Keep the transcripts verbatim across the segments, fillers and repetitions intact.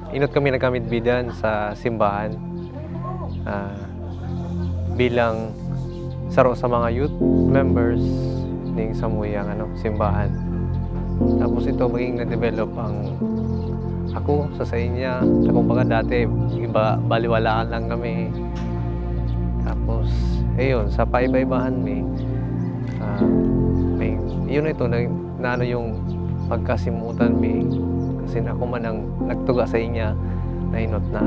Inot kami nagkamidbidan sa simbahan, ah, bilang saro sa mga youth members ning samuyang, ano, simbahan. Tapos ito, maging na-develop ang ako sa, sa inya. Sa kumbaga, dati, iba, baliwalaan lang kami. Tapos, ayun, sa paiba-ibahan mi, ah, may, yun ito, na, na ano yung pagkasimutan mi. Kasi ako man ang nagtuga sa inya, na inot na,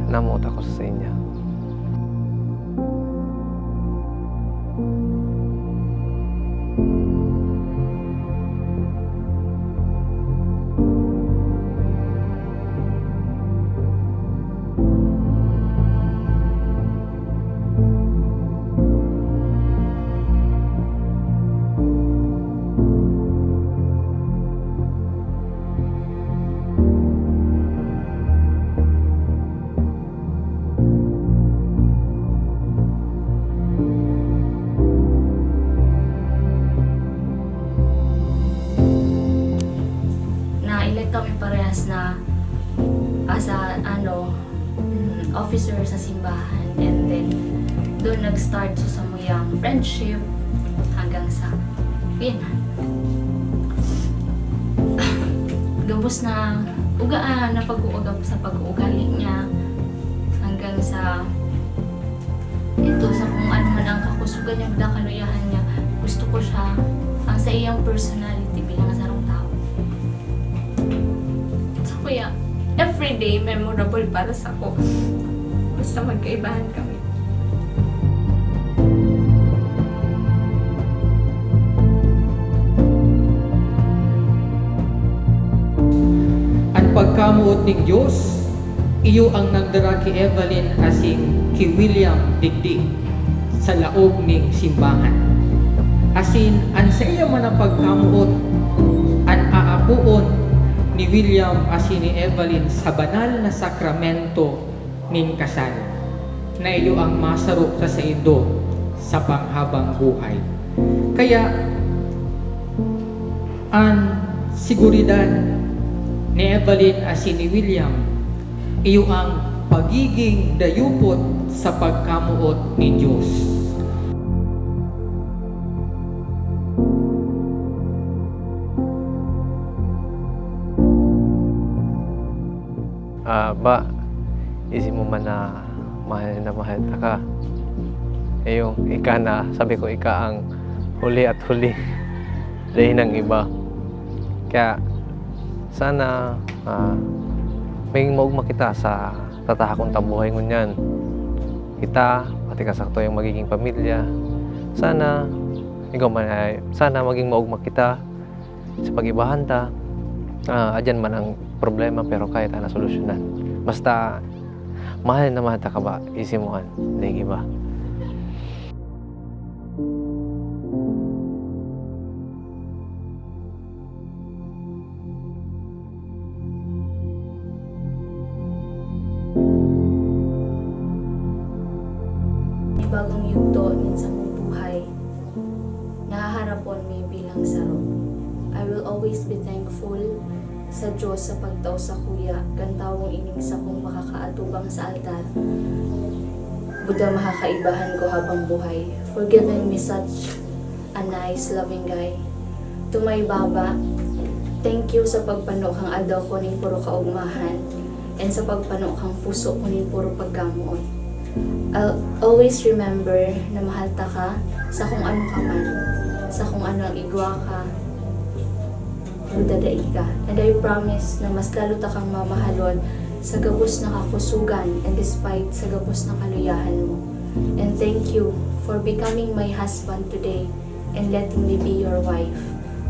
namuot ako sa inya. Na-elect kami parehas na as a, ano, mm, officer sa simbahan. And then, doon nag-start sa samuyang friendship hanggang sa, yun na. Gabos na uga, ah, na pag-uugap sa pag-uugali niya hanggang sa ito, sa kung ano man ang kakusugan niya, basta kaluyahan niya. Gusto ko siya, ang sa iyang personality bilang sarong tao. So, kuya, everyday memorable para sa ko. Basta magkaibahan kami. An pagkamuot ning Dios, iyo ang nagdara ki Evelyn asin ki William digdi sa laog ning simbahan. Asin an saiya man a pagkamuot, an aapoon ni William asin ni Evelyn sa banal na sakramento nin kasal, na iyo ang masaro sa saindo sa panghabang buhay. Kaya, an seguridad ni Evelyn asin ni William, iyo ang pagiging dayupot sa pagkamuot ni Dios. Ah, ba, isip mo man na mahal na mahal ta ka. Eh, yung ika na, sabi ko, ika ang huli at huli. Dahil ng iba. Kaya, sana, ah, maging maugma kita sa tatahakon ta buhay ngunyan. Kita, pati kasakto yung magiging pamilya. Sana, ikaw man ay, sana maging maugma kita sa pag-ibahan ta. Ah, adyan man ang problema, pero kaya ta na solusyonan. Basta, mahal na mahal ta ka ba, isimuan, ding iba. May bagong yugto nin sakong buhay. Nahaharapon mi bilang saro. I will always be thankful sa Diyos sa pagtao sakuya kan tawong ining sakong makakaatubang sa altar. Buda makakaibahan ko habang buhay for giving me such a nice, loving guy. To my baba, thank you sa pagpano kang aldaw ko ning puro kaugmahan, and sa pagpano kang puso ko ning puro pagkamuot. I'll always remember na mahal ta ka sa kung ano ka man, sa kung ano ang igwa ka, buda dai ka. And I promise na mas lalo ta kang mamahalon sa gabos na kakusugan and despite sa gabos na kaluyahan mo. And thank you for becoming my husband today and letting me be your wife.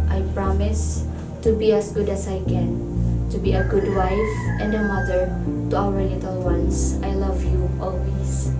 I promise to be as good as I can, to be a good wife and a mother to our little ones. I love you always.